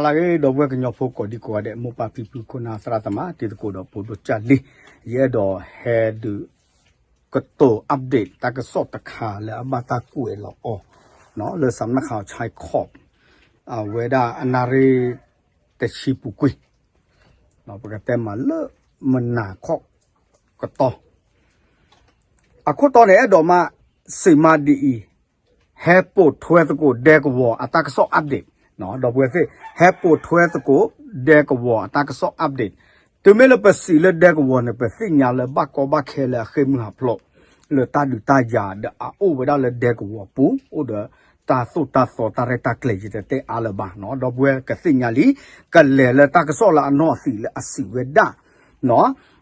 လၢဂ့ၤ ဒီပုၢ်ဝဲၢ်ကညီဖိကိးဒံကိးဂၤဒဲး မိၢ်ပၢ်ဖံဖု ခိၣ်နၢ်သရၣ်သမါ တံၤသကိးဒီးဖိဒိၣ်ကၢ်လံၤ, ယအဲၣ်ဒိးဟဲဒုးကတိၤ update တၢ်ကစီၣ်တခါလၢအဘၣ်တၢ်ကွဲးလီၤအီၤ လၢ စးမနၣ်ခး ဆဲခီး အဝဲဒၣ်အနၣ်ရံၣ်တဆံပူၤကွံာ် ပကတဲမးလၢမုၢ်နၤခီၣ်ကတီၢ် အခိၣ်တီန့ၣ် အဲၣ်ဒိးမး စံးမးဒ်အံၤ, ဟဲပိာ်ထွဲသကိးဒဲကဝီၤအတၢ်ကစီၣ် update, ဒီပုၢ်ဝဲၢ်သ့ၣ် ဟဲပိာ်ထွဲသကိးဒဲကဝီၤအတၢ်ကစီၣ် update, တုၤမ့ၢ်လၢပစံးလၢဒဲကဝီၤန့ၣ် ပသ့ၣ်ညါလၢဘၣ်ကီဘၣ်ခဲလၢအဃ့ၢ်မုၢ်ဟးဖျိး လၢတၢ်ဒုးတၢ်ယၤဒီးအအိၣ်ဝဲဒၣ်လၢဒဲကဝီၤပူၤ အိၣ်ဒီးတၢ်သိၣ်တၢ်သီတၢ်ရဲၣ်တၢ်ကျဲၤ ယတတဲအါလၢၤဘၣ်, ဒီပုၢ်ဝဲၢ်ကသ့ၣ်ညါလံ, ကလဲၤလၢတၢ်ကစီၣ်လၢအနီၢ်အသံးလၢအစံးဝဲဒၣ်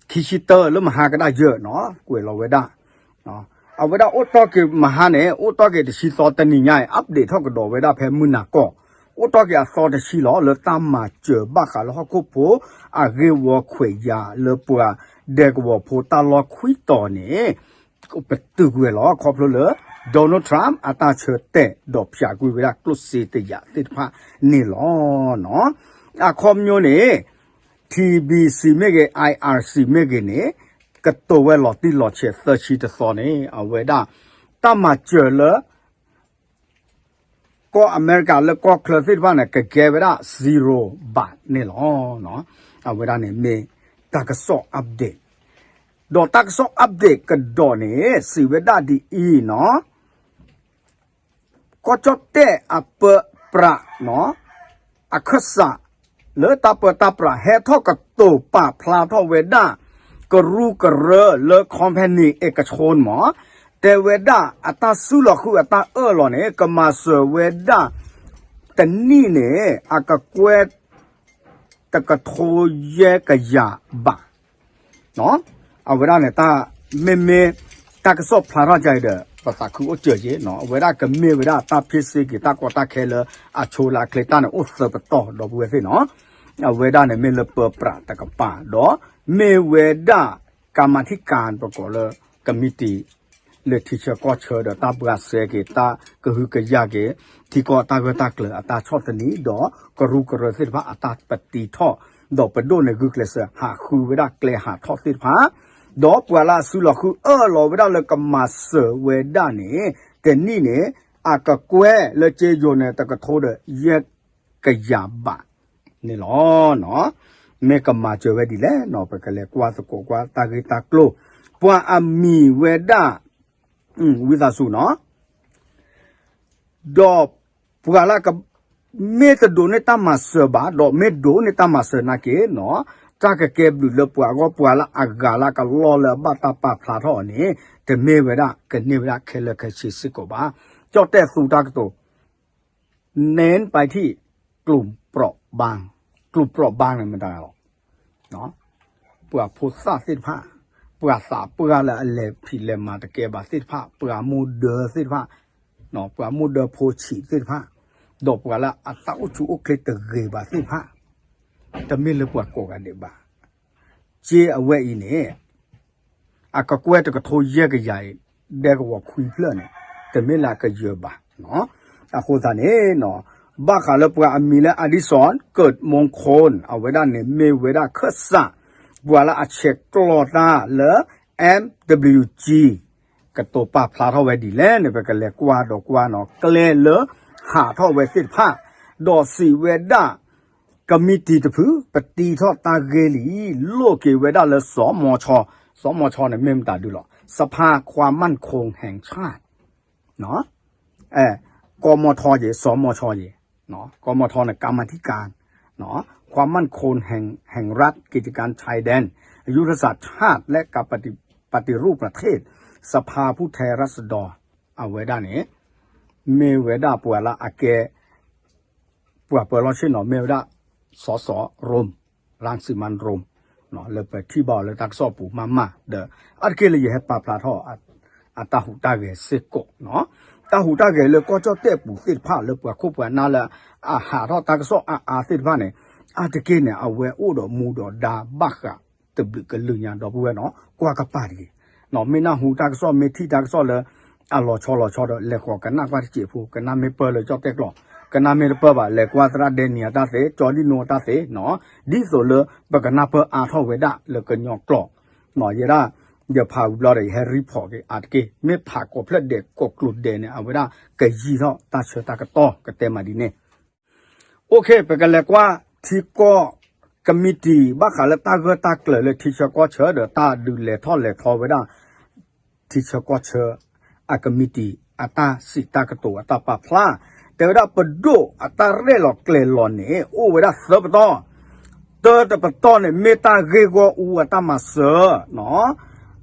ခံဆံတၢလၢမဟါကဒါယဲၢ်နီၤ ကွဲးလီၤဝဲဒၣ်, အဝဲဒၣ်အိၣ်တီၢ်က့ၤမဟါန့ၣ် အိၣ်တီၢ်က့ၤတဆံသီတနံၤညါအံၤ update ထီၣ်ကဒီးဝဲဒၣ်ဖဲမုၢ်နၤကီၢ်, အိၣ်တီၢ်က့ၤအသီတဆံလီၤ လၢတၢ်မၤစၢၤဘၣ်ဃးလၢဟီၣ်ခိၣ်ဖိ အဂ့ၢ်ဝီခွဲးယာ်လၢပှၤဒဲကဝီၤဖိတၢ်လီၢ်ခွံတီၤန့ၣ် ပတုာ်ကွံာ်ဝဲလီၤ ခီဖျိလၢ Donald Trump အတၢ်ဆၢတဲာ်ဒီးဖျးကွံာ်ဝဲဒၣ်ကျိၣ်စ့တယာ်သ့ၣ်တဖၣ်န့ၣ်လီၤ. အခီပညီန့ၣ် TBC မ့ၢ်ဂ့ၤ IRC မ့ၢ်ဂ့ၤန့ၣ် ကတိၤဝဲလီၤတံၢ်လီၤဆဲးသၢဆံတသီန့ၣ် အဝဲဒၣ် တၢ်မၤစၢၤလၢ ကီၢ်အမဲရကၤလၢကီၢ်ချၢသ့ၣ်တဖၣ်န့ၣ် ကကဲဝဲဒၣ် zero ဘးန့ၣ်လီၤ. အဝဲဒၣ်န့ၣ်မ့ၢ်တၢ်ကစီၣ် update ဒီးတၢ်ကစီၣ် update ကဒီးန့ၣ် စံးဝဲဒၣ်ဒ်အံၤနီၤ ကီၢ်ကၠီၣ်တဲၣ်အပၢပြး အခၢၣ်စး လၢတၢ်ပၢတၢ်ပြး ဟဲထီၣ်ကတိၤပာ်ဖျါထီၣ်ဝဲဒၣ် ကရူၢ်ကရၢလၢ company အကဆိမး တဲဝဲဒၣ်အတၢ်စုလီၤဃုာ်အတၢ်အၢၣ်လီၤန့ၣ် ကမၤစၢၤဝဲဒၣ် တနံၣ်န့ၣ် အကကွဲၢ် တကထိယဲၢ်ကယၤဘး အဝဲဒၣ်န့ၣ် တၢ်မ့မ့ၢ် တၢ်ကစီၣ်ဖျါထီၣ်ကအံၤဒီး ပသးခုအိၣ်စၢၤက့ၤနီၤ အဝဲဒၣ်ကမ့ၢ်ဝဲဒၣ်တၢ်ဖ့ၣ်စ့က့ၤတၢ်ကီတၢ်ခဲလၢအဆိလၢအချ့တၢ်န့ၣ် အိၣ်သၢပတီၢ် ဒီပုၢ်ဝဲၢ်သ့ၣ်နီၤ အဝဲဒၣ်န့ၣ်မ့ၢ်လၢပၢပြးတကပၤ ဒီးမ့ၢ်ဝဲဒၣ် ကမၤထံကၤ ပကိးလၢ committee လၢထံဆၢကီၢ်ဆၢဒီးတၢ်ဘှါစဲက့ၤ တၢ်ကဟုကယာ်က့ၤ ထံကီၢ်တၢ်ဂၢၢ်တၢ်ကျၢၤအတၢ်ဆီၣ်သနံး ဒီးကရူၢ်ကရၢသ့ၣ်တဖၣ်အတၢ်ပတံထီၣ် ဒီးပဒိၣ်န့ၣ်ဂုာ်ကျဲးစၢးဟးဃုဝဲဒၣ်ကျဲဟးထီၣ်သ့ၣ်တဖၣ် ဒီးပှၤလၢအစုလီၤဃုာ်အၢၣ်လီၤဝဲဒၣ်လၢကမၤစၢၤဝဲဒၣ်န့ၣ် တနံၣ်န့ၣ် အကကွဲၢ်လၢက့ယိၤန့ၣ် တကထိဒီးယဲၢ်ကယၤဘးန့ၣ်လီၤ. မ့ၢ်ကမၤစၢၤဝဲဒ်လဲၣ်နီၤ ပကလဲၤကွၢ်သကိးကွၢ်တၢ်ဂ့ၢ်တၢ်ကျိၤ ပှၤအမံၤဝဲဒၣ် ဝံသးစူၤနီၤ ဒီးပှၤလၢက မ့ၢ်တဒိးန့ၢ်တၢ်မၤစၢၤဘၣ် ဒီးမ့ၢ်ဒိးန့ၢ်တၢ်မၤစၢၤနာ်က့နီၤ တၢ်ကကဲဘျုးလၢပှၤအဂီၢ် ပှၤလၢအဂၤလၢကလီၢ်လၢအဘၣ်တၢ်ပာ်ဖျါထီၣ်အီၤန့ၣ် တမ့ၢ်ဝဲဒၣ်ကန့ၢ်ဝဲဒၣ်ခဲလၢာ်ခဲဆ့စ့ၢ်ကီးဘၣ်. ကၠီၣ်တဲၣ်သူတၢ်ကတိၤ နဲၣ်ပထံၣ် ကလုာ်ပြးဘၣ် ကလုာ်ပြးဘၣ်န့ၣ်မတၤလီၤ ပှၤဖိသၣ်သ့ၣ်တဖၣ် ပှၤသးပှၢ်လၢအလဲၤဖံးလဲၤမၤတကဲဘၣ်သ့ၣ်တဖၣ် ပှၤမိၢ်ဒၢသ့ၣ်တဖၣ် ပှၤမိၢ်ဒၢဖိဆံးသ့ၣ်တဖၣ် ဒီးပှၤလၢအတၢ်အိၣ်ဆူၣ်အိၣ်ချ့တဂ့ၤဘၣ်သ့ၣ်တဖၣ် တမ့ၢ်လၢပှၤကိးဂၤဒဲးဘၣ်. က့အဝဲအံၤန့ၣ် အကကွဲၢ်တကထိယဲၢ်ကယၤအံၤ ဒဲကဝီၤခွံဖျၢၣ်န့ၣ် တမ့ၢ်လၢအကယၢၤဘၣ်. အဃိသတးန့ၣ် ဘၣ်ဃးလၢပှၤအမံၤလၢ အဒံစီၣ် ကၢးမူခိၣ် အဝဲဒၣ်န့ၣ်မ့ၢ်ဝဲဒၣ်ခၢၣ်စး ပှၤလၢအဆဲးကျိးတၢ်လၢ MWG ကတိၤပာ်ဖျါထီၣ်ဝဲဒ်လဲၣ်န့ၣ် ပကလဲၤကွၢ်ဒီးကွၢ်နီၤ ကျဲလၢဟးထီၣ်ဝဲသ့ၣ်တဖၣ် ဒီးစံးဝဲဒၣ် ကမံးတံာ်တဖု ပတံထီၣ်တၢ်ဂ့ၢ်လံ လိးက့ၤဝဲဒၣ်လၢ စီၤမီၤဆီ, စီၤမီၤဆီန့ၣ်မ့ၢ်မတၤဒုလီၤ စဖါ ความมั่นคงแห่งชาติ ကီၢ်မီၤထီယ့ၤ စီၤမီၤဆီယ့ၤ ကီၢ်မီၤထီန့ၣ် กรรมาธิการ ความมั่นคงแห่งรัฐ กิจการชายแดน ยุทธศาสตร์ชาติ และการปฏิรูปประเทศ สภาผู้แทนราษฎร အဝဲဒၣ်န့ၣ် မ့ၢ်ဝဲဒၣ်ပှၤလၢအကဲ ပှၤပၢၤလီၢ်ဆ့ၣ်နီၤ မ့ၢ်ဝဲဒၣ် စီၤစီၤရိမ် ရၣ်စံမၣ်ရိမ် လၢပထံၣ်ဘၣ်အီၤလၢတၢ်ကစီၣ်ပူၤမးမး ဒီးအါတက့ၢ်လၢယဟဲပာ်ဖျါထီၣ် အတၢ်ဟူးတၢ်ဂဲၤစ့ၢ်ကီးနီၤ တၢ်ဟူးတၢ်ဂဲၤလၢကီၢ်ကၠီၣ်တဲၣ်ပူၤသ့ၣ်တဖၣ် လၢပှၤခိၣ်ပှၤနၢ်လၢအဟးထီၣ်တၢ်ကစီၣ်အါအါသ့ၣ်တဖၣ်န့ၣ် အါတက့ၢ်န့ၣ် အဝဲအိၣ်ဒီးမူဒီးဒါဘၣ်ဃး တဘျုးကလုာ်ညါ ဒီပုၢ်ဝဲၢ်နီၤ ကွၢ်ကပၤတဂ့ၤ မ့ၢ်နၢ်ဟူတၢ်ကစီၣ် မ့ၢ်ထံၣ်တၢ်ကစီၣ်လၢ အလီၤဆီလီၤဆီဒီး လဲၤဃီၤကနၣ်ကွၢ်တစဲးဖိ ကနၣ်မ့ၢ်ပၢၢ်လၢကၠီၣ်တဲၣ်ကျိာ် ကနၣ်မ့ၢ်တပၢၢ်ဘၣ် လဲၤကွၢ်သရၣ်ဒဲနံၤအတၢ်သ့ ကၠီဒံၣ်နိအတၢ်သ့နီၤ, ဒ်သိးလၢပကနၢ်ပၢၢ်အါထီၣ်ဝဲဒၣ်လၢကညီကျိာ်, ယဲဒၣ် ယဖးဝံၤဘျီဒီး ယဟဲ report က့ၤအါတက့ၢ်, မ့ၢ်ဖးကိးဖျၢၣ်ဒဲး ကိးကျိၤဒဲးန့ၣ် အဝဲဒၣ်ကယံာ်ထီၣ်တၢ်ဆၢတၢ်ကတီၢ် ကတဲမးဒ်န့ၣ် OK ပကလဲၤကွၢ်ထံကီၢ် ကမံးတံာ် ဘၣ်ဃးလၢတၢ်ဂၢၢ်တၢ်ကျၢၤလၢထံဆၢကီၢ်ဆၢဒီးတၢ်ဒုးလဲၤထီၣ်လဲၤထီဝဲဒၣ် ထံဆၢကီၢ်ဆၢ အကမံးတံာ် အတၢ်စံးတၢ်ကတိၤအတၢ်ပာ်ဖျါ, တဲဝဲဒၣ်ပဒိၣ်အတၢ်ရဲၣ်လီၤကျဲၤလီၤန့ၣ် အိၣ်ဝဲဒၣ်သၢပတီၢ်, တၢတပတီၢ်န့ၣ် မ့ၢ်တၢ်ဂ့ၢ်ဂီၢ်အူအတၢ်မၤစၢၤ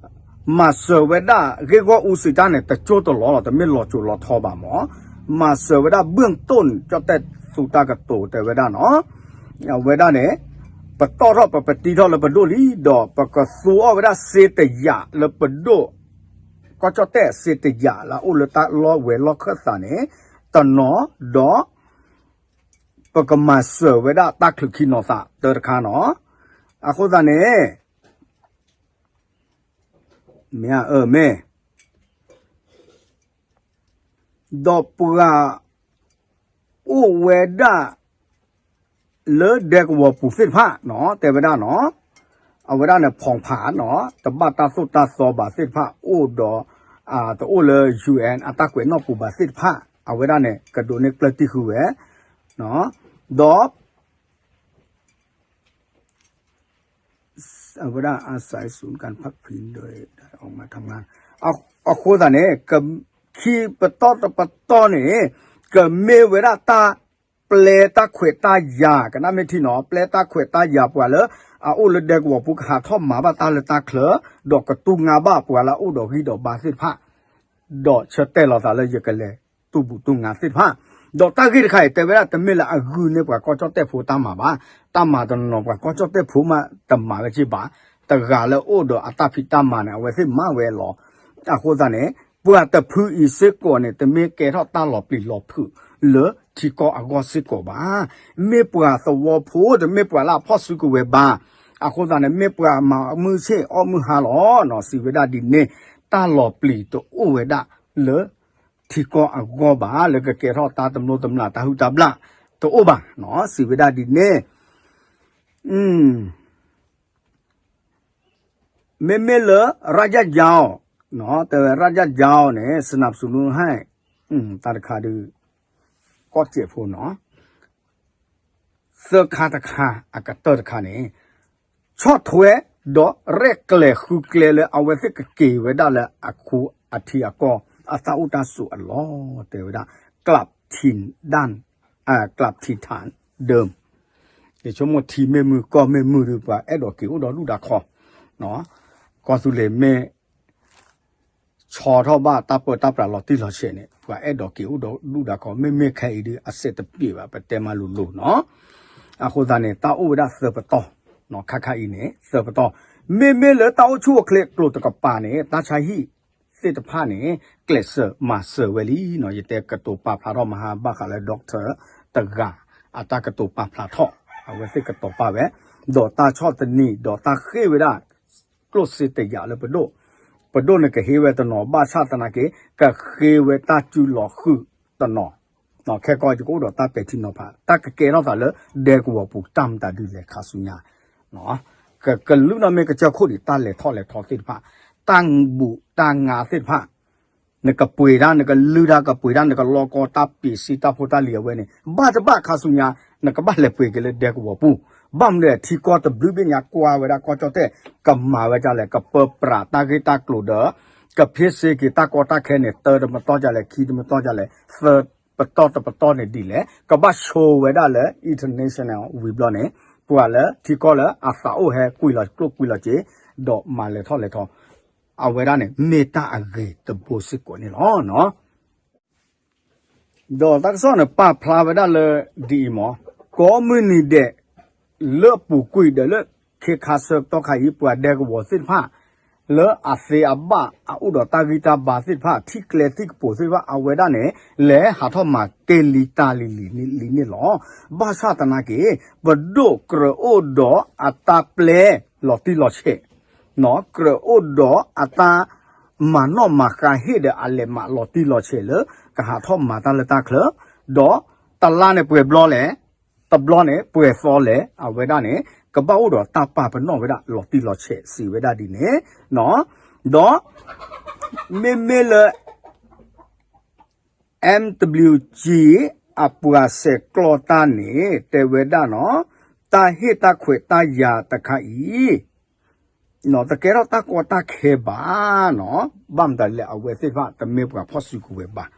မၤစၢၤဝဲဒၣ် ဂ့ၢ်ဂီၢ်အူစံးတၢ်န့ၣ် တကၠိတလီၤလီၤ တမ့ၢ်လီၤစိၤလီၤထီဘၣ်မး, မၤစၢၤဝဲဒၣ် เบื้องต้น ကၠီၣ်တဲၣ်သူတၢ်ကတိၤတဲဝဲဒၣ်နီၤ, အဝဲဒၣ်န့ၣ် ပတီၢ်ထီၣ်ပပတံထီၣ်လၢပဒိၣ်လံဒီး ပကသူအီၣ်ဝဲဒၣ်စ့တယာ်လၢပဒိၣ် ကီၢ်ကၠီၣ်တဲၣ်စ့တယာ်လၢအအိၣ်လၢတၢ်လီၢ်ဝဲၤလီၢ်ခၢၣ်သးန့ၣ် တနီၤဒီး ပကမၤစၢၤဝဲဒၣ်တၢ်ချုးခံနီၤသးတၢတခါနီၤ, အဃိသတးန့ၣ် မ့ၢ်အအၢမ့ၢ် ဒီးပှၤအိၣ်ဝဲဒၣ် လၢဒဲကဝီၤပူၤသ့ၣ်တဖၣ်နီၤ တဲဝဲဒၣ်နီၤ, အဝဲဒၣ်န့ၣ် ဖီၣ်ဖးနီၤ တဘၣ်တၢ်သိၣ်တၢ်သီဘၣ်သ့ၣ်တဖၣ် အိၣ်ဒီး တအိၣ်လၢ ယူၣ်အဲၣ် အတၢ်ကွဲးနီၣ်ပူၤဘၣ်သ့ၣ်တဖၣ် အဝဲဒၣ်န့ၣ် ကဒိးန့ၢ်ကျၢၢ်တံၢ်ဃုာ်ဝဲ ဒီး အဝဲဒၣ် อาศัยศูนย์การพักพิงโดย အဃိသတးန့ၣ် ခံပတီၢ်တပတီၢ်န့ၣ် ကမ့ၢ်ဝဲဒၣ်တၢ်ပျဲတၢ်ခွဲးတၢ်ယာ် ကနၣ်မ့ၢ်ထံနီၤ ပျဲတၢ်ခွဲးတၢ်ယာ်ပှၤလၢ အအိၣ်လၢဒဲကဝီၤပူၤကဟးထီၣ်မၤဘၣ်တၢ်လၢတၢ်ချၢ ဒီးကတူၢ်ငါဘၣ်ပှၤလၢအအိၣ်ဒီးဂံၢ်ဒီးဘါသ့ၣ်တဖၣ် ဒီးဆၢတဲာ်လီၤသးလၢယကလဲၤတူၢ်ဘူၣ်တူၢ်ငါသ့ၣ်တဖၣ်, ဒီးတၢ်ဂ့ၢ်တခါအံၤ တဲဝဲဒၣ်တမ့ၢ်လၢအဂုာ်န့ၢ်ပှၤကီၢ်ကၠီၣ်တဲၣ်ဖိတၢ်မၤဘၣ်, တၢ်မၤတနီၤပှၤကီၢ်ကၠီၣ်တဲၣ်ဖိမးတမၤဝဲက့ဘၣ်, တဂၤလၢအိၣ်ဒီးအတၢ်ဖံးတၢ်မၤန့ၣ် အဝဲသ့ၣ်မၤဝဲလီၤ. အဃိသတးန့ၣ် ပှၤတဖုအံၤစ့ၢ်ကီးန့ၣ် တမ့ၢ်ကဲထီၣ်တၢ်လီၤပျံၤလီၤဖုးလၢထံကီၢ်အဂီၢ်စ့ၢ်ကီးဘၣ်. မ့ၢ်ပှၤသဝီဖိ တမ့ၢ်ပှၤလၢအဖီၣ်စုကဝဲၤဘၣ်. အဃိသတးန့ၣ် မ့ၢ်ပှၤမၤမုၢ်ဆ့ၣ်အီၣ်မုၢ်ဟါလီၤ. စံးဝဲဒၣ်ဒ်န့ၣ် တၢ်လီၤပျံၤတအိၣ်ဝဲဒၣ်လၢထံကီၢ်အဂီၢ်ဘၣ် လၢကကဲထီၣ်တၢ်တမျိၢ်တမျာ်တၢ်ဟုၣ်တၢ်ဘျၣ်တအိၣ်ဘၣ်. စံးဝဲဒၣ်ဒ်န့ၣ် မ့မ့ၢ်လၢ ရၢ်ယၣ်ယၢ်အီၤ တဲဝဲရၢ်ယၣ်ယၢ်အီၤန့ၣ် စနၢပစူနူဟဲ တၢ်တခါဒုး ကီၢ်စဲးဖိနီၤ သၢခါတခါ အကတၢၢ်တခါန့ၣ် ဆီၣ်ထွဲဒီးရဲၣ်ကျဲၤဃုကျဲလၢအဝဲသ့ၣ်ကက့ၤဝဲဒၣ်လၢအခိအထံအကီၢ် အတၢ်အိၣ်တၢ်ဆိးအလီၢ် တဲဝဲဒၣ် ကလးထံဒၣ် ကလးထံထၣ်ဒၢ ယဆိကမိၣ်ထံမ့ၢ်မုာ်ကီၢ်မ့ၢ်မုာ်ဒီး ပှၤအဲၣ်ဒိးက့ၤအိၣ်ဒီးဒူၣ်ဒီးခီ, ကီၢ်သူလ့ၤမ့ၢ် ဆီထီၣ်ဘၣ်တၢ်ပၢတၢ်ပြးလီၤတံၢ်လီၤဆဲးန့ၣ် ပှၤအဲၣ်ဒိးက့ၤအိၣ်ဒီးဒူၣ်ဒီးခီ မ့မ့ၢ်ခဲအံၤဒုး အစဲးတပျ့ၤဘၣ် ပတဲမးလိၤလိၤနီၤ. အဃိသတးန့ၣ် တၢ်အိၣ်ဝဲဒၣ်သၢပတီၢ် ခါခါအံၤန့ၣ် သၢပတီၢ်, မ့မ့ၢ်လၢတၢ်အိၣ်ဆူၣ်အိၣ်ချ့အကျိၤတကပၤန့ၣ် တၢ်ဆါဟံၣ်သ့ၣ်တဖၣ်န့ၣ် ကျဲးစၢးမၤစၢၤဝဲလံနီၤ. ယတဲကတိၤပာ်ဖျါထီၣ်မဟါဘၣ်ဃးလၢ doctor တဂၤ အတၢ်ကတိၤပာ်ဖျါထီၣ် အဝဲသ့ၣ်ကတိၤပာ်ဝဲ ဒီးတၢ်ဆီၣ်သနံး ဒီးတၢ်ဃ့ၢ်ဝဲဒၣ် ကျိၣ်စ့တယာ်လၢပဒိၣ်, ပဒိၣ်န့ၣ်ကဟ့ၣ်ဝဲတနီၤ ဘၣ်ဆၣ်သနာ်က့ ကဃ့ဝဲတၢ်စုလီၤဃုာ်တနီၤ, ခဲကီၢ်ယကအိၣ်ဒီးတၢ်ပဲာ်ထံနီၤဖး တၢ်ကကဲထီၣ်သးလၢဒဲကဝီၤပူၤ တၢ်မတၤဒုးလဲၤခါဆူညါ ကကလုၢ်နီၢ်မ့ၢ်ကစၢၢ်ခိၣ်ဒံး တၢ်လဲၤထီၣ်လဲၤထီသ့ၣ်တဖၣ်, တၢ်ဘူၣ်တၢ်ငါသ့ၣ်တဖၣ်, နကပှ့ၤတၢ် နကလုၢ်တၢ် ကပှ့ၤတၢ် နကလီကီတၢ်ပ့ၤစ့တၢ်ဖိတၢ်လံၤအဝဲန့ၣ် ဘၣ်တဘၣ်ခါဆူညါ နကဘၣ်လဲၤပှ့ၤက့ၤလၢဒဲကဝီၤပူၤ, ဘၣ်မနုၤလဲၣ် ထံကီၢ်တဘျုးဘ့ၣ်ညါကွၢ်ဝဲဒၣ်ကီၢ်ကၠီၣ်တဲၣ် ကမၤဝဲဒ်လဲၣ် ကပၢပြးတၢ်ဂ့ၢ်တၢ်ကျိၤဒီး ကဖ့စ့က့ၤတၢ်ကီတၢ်ခဲန့ၣ် တၢတမတီၢ်ဒ်လဲၣ် ခံတမတီၢ်ဒ်လဲၣ် သၢပတီၢ်တပတီၢ်န့ၣ်ဒ်လဲၣ် ကဘၣ်ဆိဝဲဒၣ်လၢ international ဝံၤဘျီန့ၣ် ပှၤလၢထံကီၢ်လၢအသးအိၣ်ဟဲကွံာ်လီၤကျိၣ်ကွံာ်လီၤစ့ ဒီးမၤလဲၤထီၣ်လဲၤထီ အဝဲဒၣ်န့ၣ် မ့ၢ်တၢ်အဂ့ၤတဘိစ့ၢ်ကီးန့ၣ်လီၤ. ဒီးတၢ်ကစီၣ်န့ၣ် ပာ်ဖျါဝဲဒၣ်လၢဒ်အံၤမး ကိးမုၢ်နံၤဒဲး လၢအပူၤကွံာ်ဒီးလၢခ့ခါဆၢကတီၢ်ခါအံၤ ပှၤဒဲကဝီၤသ့ၣ်တဖၣ် လၢအသ့အဘၣ်အအိၣ်ဒီးတၢ်ဂံၢ်တၢ်ဘါသ့ၣ်တဖၣ် ထံကျဲသံၣ်ကပိၤသ့ၣ်တဖၣ် အဝဲဒၣ်န့ၣ် လဲၤဟးထီၣ်မၤတ့ၢ်လံတၢ်လံၤလံၤန့ၣ်လီၤ. ဘၣ်ဆၣ်သနာ်က့ ပဒိၣ်ကြၢးအိၣ်ဒီးအတၢ်ပျဲလီၤတံၢ်လီၤဆဲး ကြၢးအိၣ်ဒီးအတၢ်မၤနီၣ်မၤဃါဟ့ၣ်ဒီးအလဲၤမးလီၤတံၢ်လီၤဆဲးလၢ ကဟးထီၣ်မၤတၢ်လၢတၢ်ချၢ ဒီး တလါန့ၣ်ပှဲၤဘျီလဲၣ်, တဘျီန့ၣ်ပှဲၤသီလဲၣ်, အဝဲဒၣ်န့ၣ် ကဘၣ်အိၣ်ဒီးတၢ်ပာ်ပနီၣ်ဝဲဒၣ်လီၤတံၢ်လီၤဆဲးစံးဝဲဒၣ်ဒ်န့ၣ်, ဒီး မ့မ့ၢ်လၢ MWG အပှၤဆဲးကျိးတၢ်န့ၣ် တဲဝဲဒၣ်နီၤ, တၢ်ဟ့ၣ်တၢ်ခွဲးတၢ်ယာ်တခါအံၤ တကဲထီၣ်တၢ်ကီတၢ်ခဲဘၣ်နီၤ, ဘၣ်မတၤလဲၣ် အဝဲသ့ၣ်တဖၣ်တမ့ၢ်ပှၤဖီၣ်စုကဝဲၤဘၣ်,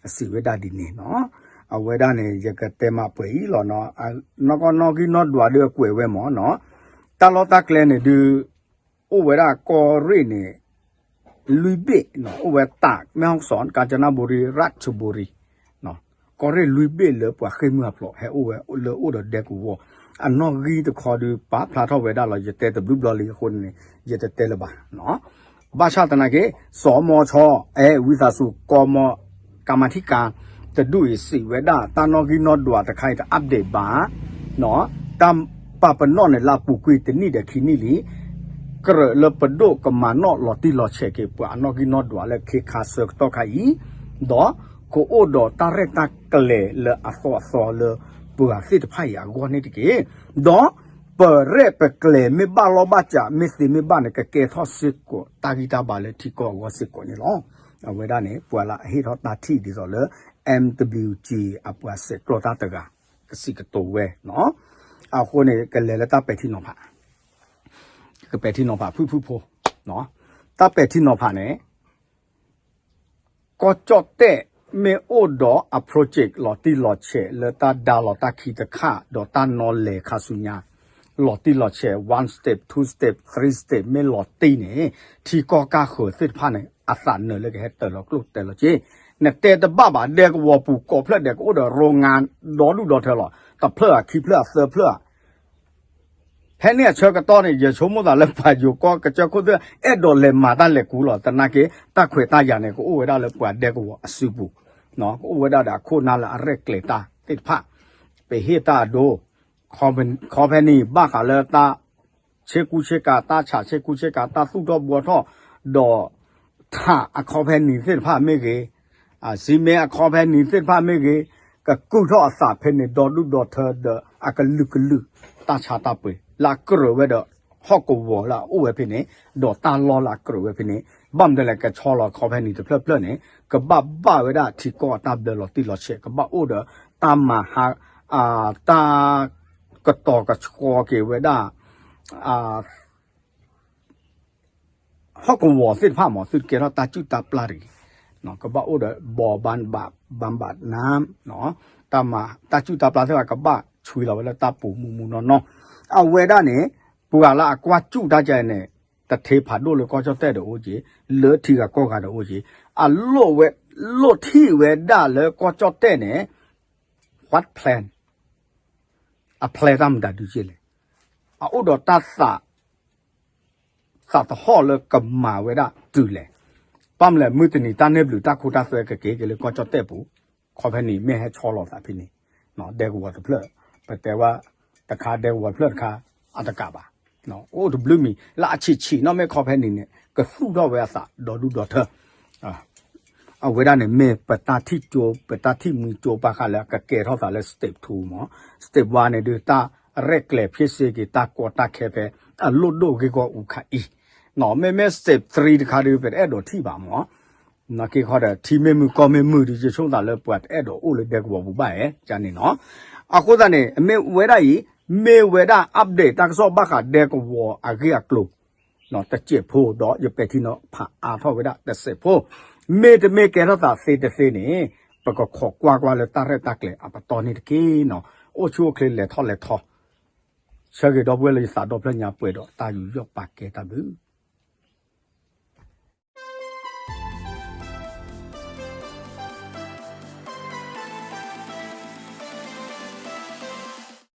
အစံးဝဲဒၣ်ဒ်န့ၣ်နီၤ, အဝဲဒၣ်န့ၣ် ယကတဲမးပှဲၤအံၤလီၤနီၤ, နီၢ်ကီၢ်နီၣ်ဂံၢ်နီၣ်ဒွးဒုးအကွဲးဝဲမၢ်နီၤ, တၢ်လီၢ်တၢ်ကျဲန့ၣ်ဒုး အိၣ်ဝဲဒၣ်ကီၢ်ရ့ၣ်န့ၣ် လွံၢ်ဘ့ၣ်နီၤ, အိၣ်ဝဲတၢ် မဲၣ်ဟီၣ်စီၣ် ကၣ်စနဘူရံ ရၣ်ခ်ဘူရံ, ကီၢ်ရ့ၣ်လွံၢ်ဘ့ၣ်လၢပှၤဃ့ၢ်မုၢ်အဖျိး ဟဲအိၣ်ဝဲလၢအိၣ်ဒီးဒဲကဝီၤ, အနီၣ်ဂံၢ်တခီဒုး ပာ်ဖျါထီၣ်ဝဲဒၣ်လီၤ, ယတဲတဘျုးဘျီလံအဃိန့ၣ် ယတတဲလၢၤဘၣ်နီၤ, ဘၣ်ဆၣ်သနာ်က့ စီၤမီၤဆီ အဲၣ် ဝံသးစူၤ ကီၢ်မီၢ် ကမၤထံကၤ တဒူၣ်အံၤစံးဝဲဒၣ် တၢ်နီၣ်ဂံၢ်နီၣ်ဒွးတခါအံၤတ update ဘၣ် တၢ်ပာ်ပနီၣ်န့ၣ်လၢအပူၤကွံာ်တနံၣ်ဒီးခံနံၣ်လံ, ကြၢးလၢပဒိၣ်ကမၤနီၣ်လီၤတံၢ်လီၤဆဲးက့ၤပှၤအနီၣ်ဂံၢ်နီၣ်ဒွးလၢခ့ခါဆၢကတီၢ်ခါအံၤ, ဒီးကအိၣ်ဒီးတၢ်ရဲၣ်တၢ်ကျဲၤလၢအသီအသီလၢပှၤသ့ၣ်တဖၣ်အံၤအဂီၢ်န့ၣ်တက့ၢ်, ဒီးပရဲၣ်ပကျဲၤမ့ၢ်ဘၣ်လီၢ်ဘၣ်စး မ့ၢ်သ့မ့ၢ်ဘၣ်န့ၣ် ကကဲထီၣ်စ့ၢ်ကီးတၢ်ဂံၢ်တၢ်ဘါလၢထံကီၢ်အဂီၢ်စ့ၢ်ကီးန့ၣ်လီၤ. အဝဲဒၣ်န့ၣ် ပှၤလၢအဟ့ၣ်ထီၣ်တၢ်ထံၣ်ဒ်သိးလၢ MWG အပှၤဆဲးကျိးတၢ်တဂၤ ကစံးကတိၤဝဲနီၤ, အဃိန့ၣ် ကလဲၤလၢတၢ်ပဲာ်ထံနီၤဖး, ကပဲာ်ထံနီၤဖးဖုၣ်ဖုၣ်ဖိ, တၢ်ပဲာ်ထံနီၤဖးန့ၣ် ကီၢ်ကၠီၣ်တဲၣ်မ့ၢ်အိၣ်ဒီးအ project လီၤတံၢ်လီၤဆဲးလၢတၢ်ဒါလီၤတၢ်ခံတခါ ဒီးတၢ်နီၤလဲၤခါဆူညါ လီၤတံၢ်လီၤဆဲး one step, two step, three step မ့ၢ်လီၤတံၢ်န့ၣ် ထံကီၢ်ကၢ်ဃၢၤသ့ၣ်တဖၣ်န့ၣ် အသးနၢၤလၢကဟဲတၢၤလီၤကျိၣ်တဲာ်လီၤစ့, နတဲတဘၣ်ဘၣ် ဒဲကဝီၤပူၤကိးဖျၢၣ်ဒဲး ကအိၣ်ဒီးရိငါဒီဒူၣ်ဒီထၢလီၤ, တဖျၢၣ်ဧါ ခံဖျၢၣ်ဧါ သၢဖျၢၣ်ဧါ ဖဲန့ၣ်အဆၢကတီၢ်န့ၣ် ယဆိကမိၣ်သးလၢပှၤယိၤကီၢ်ကစၢၢ်ခိၣ်သ့ၣ် အဲၣ်ဒိးလဲၤမၤတၢ်လဲၤကူလီၤ. သနာ်က့ တၢ်ခွဲးတၢ်ယာ်န့ၣ် ကအိၣ်ဝဲဒၣ်လၢပှၤဒဲကဝီၤအစုပူၤ, ကအိၣ်ဝဲဒၣ်ဒီးအခိၣ်အနၢ်လၢအရဲၣ်ကျဲၤတၢ်သ့ၣ်တဖၣ်, ပဟ့ၣ်တၢ်အဒိ, company ဘၣ်ဃးလၢတၢ် ဆ့ကူဆ့ကၤ တၢ်ဆးဆ့ကူဆ့ကၤ တၢ်သူၣ်ထီၣ်ဘှီထီၣ်, ဒီး ထးအ company သ့ၣ်တဖၣ်မ့ၢ်ဂ့ၤ, စံမ့ၢ်အ company သ့ၣ်တဖၣ်မ့ၢ်ဂ့ၤ, ကကုၢ်ထီၣ်အသးဖဲန့ၣ် ဒီဒူၣ်ဒီထၢဒီးအကလုာ်ကလုာ် တၢ်ဆါတၢ်ပှ့ၤ လၢအကြၢးဝဲဒီး ဟီၣ်ကဝီၤလၢအအိၣ်ဝဲဖဲန့ၣ်, ဒီးတၢ်လီၢ်လၢအကြၢးဝဲဖဲန့ၣ်, ဘၣ်မနုၤလဲၣ် ကဆီလီၤ company တဖျၢၣ်ဖျၢၣ်န့ၣ် ကဘၣ်ဘၣ်ဝဲဒၣ်ထံကီၢ်အတၢ်ဘျၢလီၤတံၢ်လီၤဆဲး, ကဘၣ်အိၣ်ဒီးတၢ်မၤဟါ, တၢ်ကတီၤကဆှီက့ၤဝဲဒၣ် ဟီၣ်ကဝီၤသ့ၣ်တဖၣ်မ့ၢ် သုတကဲထီၣ်တၢ်စုၣ်တၢ်ပျၢ်တဂ့ၤ, ကဘၣ်အိၣ်ဒီး ဘီဘၣ်ဘၣ်နၢ်, တၢ်မၤတၢ်စုၣ်တၢ်ပျၢ်သ့ၣ်တဖၣ် ကဘၣ်ဆွံလီၤဝဲလၢတၢ်ပူၤမူးမူးနီၢ်နီၢ်, အဝဲဒၣ်န့ၣ် ပှၤလၢအကွၢ်စူၣ်တၢ်ကဲန့ၣ် တထ့ဖးဒိၣ်လၢကီၢ်ကၠီၣ်တဲၣ်ဒီးအိၣ်က့ၤ, လၢထံဂၤကီၢ်ဂၤဒီးအိၣ်က့ၤ, အလိၣ်ဝဲ, လိၣ်ထံၣ်ဝဲဒၣ်လၢကီၢ်ကၠီၣ်တဲၣ်န့ၣ် what plan အ plan တၢ်မတၤဒုးက့လဲၣ်, အအိၣ်ဒီးတၢ်သး, သးသဟီၣ်လၢကမၤဝဲဒၣ်တုၤလဲၣ်, ဘၣ်မနုၤလဲၣ် မုၢ်တနံၤတၢ်န့ၢ်ဘျုးတၢ်ခိတၢ်သွဲကက့ၤက့ၤလၢကီၢ်ကၠီၣ်တဲၣ်ပူၤ, company မ့ၢ်ဟဲဆီလီၤသးဖဲန့ၣ်, ဒဲကဝီၤတဖျၢၣ်, ပတဲဝဲတခါဒဲကဝီၤတဖျၢၣ်တခါ, အတကးဘၣ်, အိၣ်တဘျုးမံၤ လၢအဆံးဆံးနီၢ်မ့ၢ် company န့ၣ် ကသူၣ်ထီၣ်ဝဲအသးဒီဒူၣ်ဒီထၢ အဝဲဒၣ်န့ၣ်မ့ၢ်ပတၢ်ထံၣ်ကၠိ ပတၢ်ထံၣ်မှံကၠိဘၣ်ဃးလၢကကဲထီၣ်သးလၢ step two မ့ၢ်, step one န့ၣ်ဒုး တၢ်ရဲၣ်ကျဲၤဖ့စ့က့ၤ တၢ်ကီတၢ်ခဲဖဲအလိၣ်ဒိၣ်ဂ့ၢ်ဂီၢ်အူခါအံၤ, မ့မ့ၢ် step three တခါဒုး ပတအဲၣ်ဒိးထံၣ်ဘၣ်မ့ၢ်, နာ်က့ခီဒီး ထံမ့ၢ်မုၢ်ကီၢ်မ့ၢ်မုၢ်ဒုး ယဆိကမိၣ်သးလၢပှၤတအဲၣ်ဒိးအိၣ်လၢဒဲကဝီၤပူၤဘၣ်ဧါန့ၣ်နီၤ, အဃိသတးန့ၣ် အမ့ၢ်ဝဲဒၣ်အံၤ မ့ၢ်ဝဲဒၣ် update တၢ်ကစီၣ်ဘၣ်ဃးဒဲကဝီၤအဂ့ၢ်အကျိၤ တစဲးဖိ ဒီးယပဲာ်ထံနီၤဖးအါထီၣ်ဝဲဒၣ်တစဲးဖိ, မ့တမ့ၢ်ကဲထီၣ်သးသ့တသ့န့ၣ် ပကခိးကွၢ်ကွၢ်လၢတၢ်ရဲၣ်တၢ်ကျဲၤအပတီၢ်န့ၣ်တက့ၢ်နီၤ, အိၣ်ဆူၣ်အိၣ်ချ့လဲၤထီၣ်လဲၤထီ, ဆၢဂ့ၤဒီပုၢ်ဝဲၢ်လၢယသးဒီဖျၢၣ်ညါပှဲၤဒီးတၢ်ယူးယီၣ်ပာ်ကဲတၢ်ဘျုး